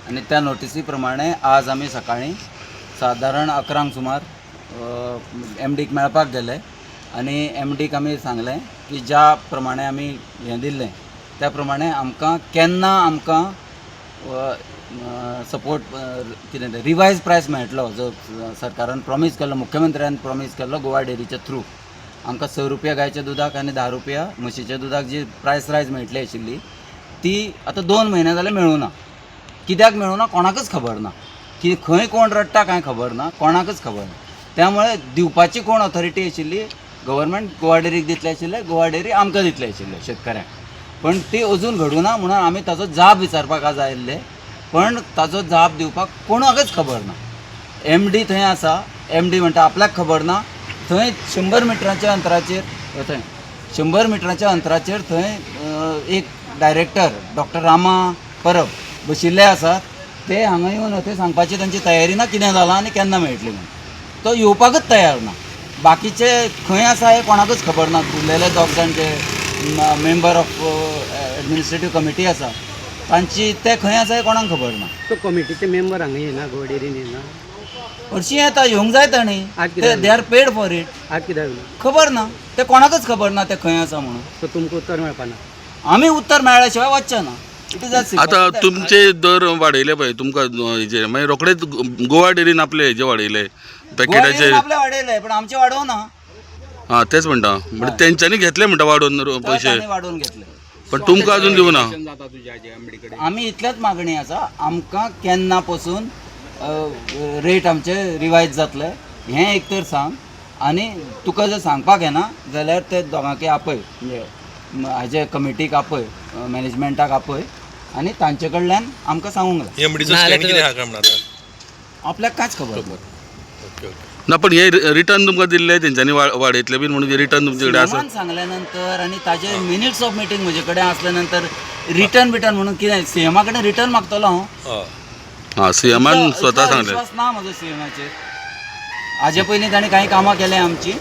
आनी त्या नोटिसी प्रमाणे आज आमी सकाळीं सादारण 11 सुमार एमडीक मेळपाक गेले आनी एमडीक आमी सांगलें की ज्या प्रमाणे आमी हें दिल्लें त्या प्रमाणे आमकां केन्ना आमकां सपोर्ट, कितें तें, रिवायज प्रायस मेळटलो, जो सरकारान प्रॉमीस केल्लो, मुख्यमंत्र्यान प्रॉमीस केल्लो. गोवा डेरीच्या थ्रू आमकां 6 रुपया गायच्या दुदाक आनी 10 रुपया म्हशीच्या दुदाक जी प्रायस रायज मेळटली आशिल्ली, ती आतां 2 म्हयने जाले मेळूं ना. कित्याक मेळूं ना, कोणाकच खबर ना. की खंय कोण रडटा कांय खबर ना, कोणाकच खबर ना. त्यामुळे दिवपाची कोण ऑथॉरिटी आशिल्ली? गव्हर्मेंट गोवा डेरीक दितले आशिल्ले, गोवा डेरी आमकां दितले आशिल्ले शेतकऱ्यांक. पण ती अजून घडूना म्हणून आमी ताचो जाब विचारपाक आज आयिल्ले. पण ताचो जाब दिवपाक कोणाकच खबर ना. एमडी थंय आसा, एमडी म्हणटा आपल्याक खबर ना. थंय 100 मिटराच्या अंतराचेर, थंय 100 मिटराच्या अंतराचेर थंय एक डायरेक्टर डॉक्टर रामा परब बशिल्ले आसात. ते हांगा येवन थंय सांगपाची तांची तयारी ना, कितें जालां आनी केन्ना मेळटली म्हणून. तो येवपाकच तयार ना. बाकीचे खंय आसा हें कोणाकच खबर ना. उरलेले दोग जाण जे मेंबर ऑफ एडमिनिस्ट्रेटीव कमिटी आसा तांची, ते खंय आसा हें कोणाक खबर ना. तो कमिटीचे मेंबर हांगा येना, गोवा डेरीन येना? हरशीं येता, येवंक जाय तांणी. आज कितें? They are paid for it. आज कित्याक येवना? खबर ना, ते कोणाकच खबर ना ते खंय आसा म्हणून. सो तुमकां उत्तर मेळपाना? आमी उत्तर मेळ्ळ्या शिवाय वचचे ना. It is. आता तुमचे दर वाडयले पळय तुमकां हेजे, मागीर रोखडेच गोवा डेरीन आपले हेजे वाडयले पॅकेटाचे. आपले वाडयले, पण आमचे वाडोवना. हां, तेच म्हणटा, म्हणजे तेंच्यांनी घेतले म्हणटा वाडोवन पयशे. तांणी वाडोवन घेतले. पण तुमकां अजून दिवना. आमी इतलेच मागणी आसा, आमकां केन्ना पसून रेट आमचे रिवायज जातले हें एक तर सांग. आनी तुका जर सांगपाक येना जाल्यार ते दोगांकय आपय, म्हणजे हाजे कमिटीक आपय, मॅनेजमेंटाक आपय आनी तांचे कडल्यान आमकां सांगूंक जाय. एमडीचो स्टँड कितें आहा काय म्हणटा आतां? आपल्याक कांयच खबर ना. Okay okay. ना, पण हे रिटर्न तुमकां दिल्ले तेंच्यांनी वाडयतले बीन म्हणून रिटर्न तुमचे कडेन आसा? सीएमान सांगल्या नंतर आनी ताजे मिनिट्स ऑफ मिटींग म्हजे कडेन आसल्या नंतर रिटर्न बिटर्न म्हणून कितें सीएमा कडेन रिटर्न मागतलो हांव? हय. हां, सीएमान स्वता इतलो सांगले. विश्वास ना म्हजो सीएमाचेर. हाजे पयलीं ताणें कांय कामां केल्या आमची,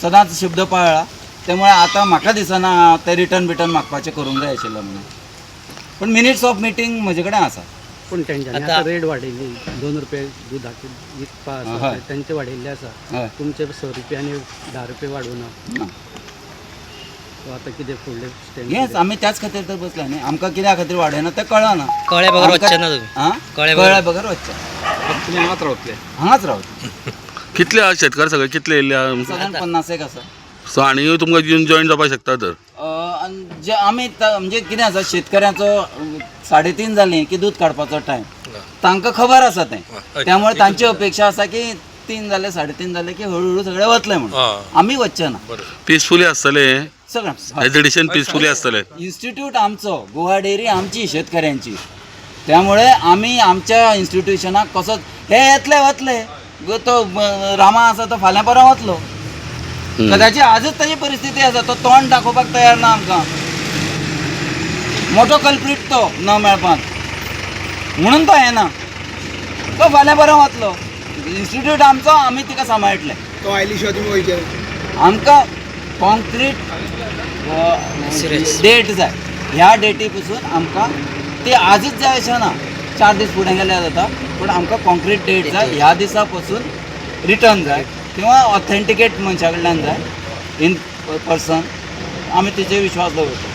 सदांच शब्द पाळ्ळा. त्यामुळे आतां म्हाका दिसना ते रिटर्न बिटर्न मागपाचें करूंक जाय आशिल्लें म्हणून. पण मिनिट्स ऑफ मिटींग म्हजे कडेन आसा. पूण तेंच्यांनी आतां रेट वाडयली, 2 रुपया दुदाचे विकपा आसा तेंचे वाडयल्ले आसा. तुमचे 6 रुपया आनी 10 रुपया वाडूना. ना. सो आतां कितें फुडलें स्टँड? हेंच आमी त्याच खातीर तर बसले न्ही. आमकां कित्या खातीर वाडयना तें कळना. कळ्ळे बगर वचचें ना तुमी? आं? कळ्ळे बगर. कळ्ळे बगर वचचें. तुमी हांगाच रावतले? हांगाच रावता. कितले आहा शेतकार सगळे, कितले येयल्ले आहा? सादारण 50 एक आसा. सो आनी तुमकां येवन जॉयन जावपाक शकता तर. आनी जे आमी म्हणजे कितें आसा, शेतकऱ्यांचो 3:30 जालीं की दूद काडपाचो टायम तांकां खबर आसा तें. त्यामुळे तांची अपेक्षा आसा की 3 जाले, 3:30 जाले की हळू हळू सगळे वतले म्हणून. आमी वचचे ना. पिसफुली आसतले हे? सगळें. एजिटेशन पिसफुली आसतले? इन्स्टिट्यूट आमचो, गोवा डेअरी आमची शेतकऱ्यांची. त्यामुळे आमी आमच्या इन्स्टिट्युशनाक कसोच, हे येतले वतले. तो रामा आसा तो फाल्यां परां वतलो कदाचित. आजच ताजी परिस्थिती आसा, तो तोंड दाखोवपाक तयार ना आमकां. मोठो कल्प्रीट तो न मेळपाक म्हणून तो येना. तो फाल्यां परां वतलो. इन्स्टिट्यूट आमचो, आमी तिका सांबाळटले. तो आयली शिवाय तुमी वयचे? आमकां कॉन्क्रीट डेट जाय. ह्या डेटी पसून आमकां ती आजच जाय अशें ना, 4 दीस फुडें गेल्यार जाता, पूण आमकां कॉन्क्रीट डेट जाय. ह्या दिसा पसून रिटर्न जाय किंवा ऑथेंटिकेट मनशा कडल्यान जाय, इन पर्सन. आमी तेचेर विश्वास दवरता.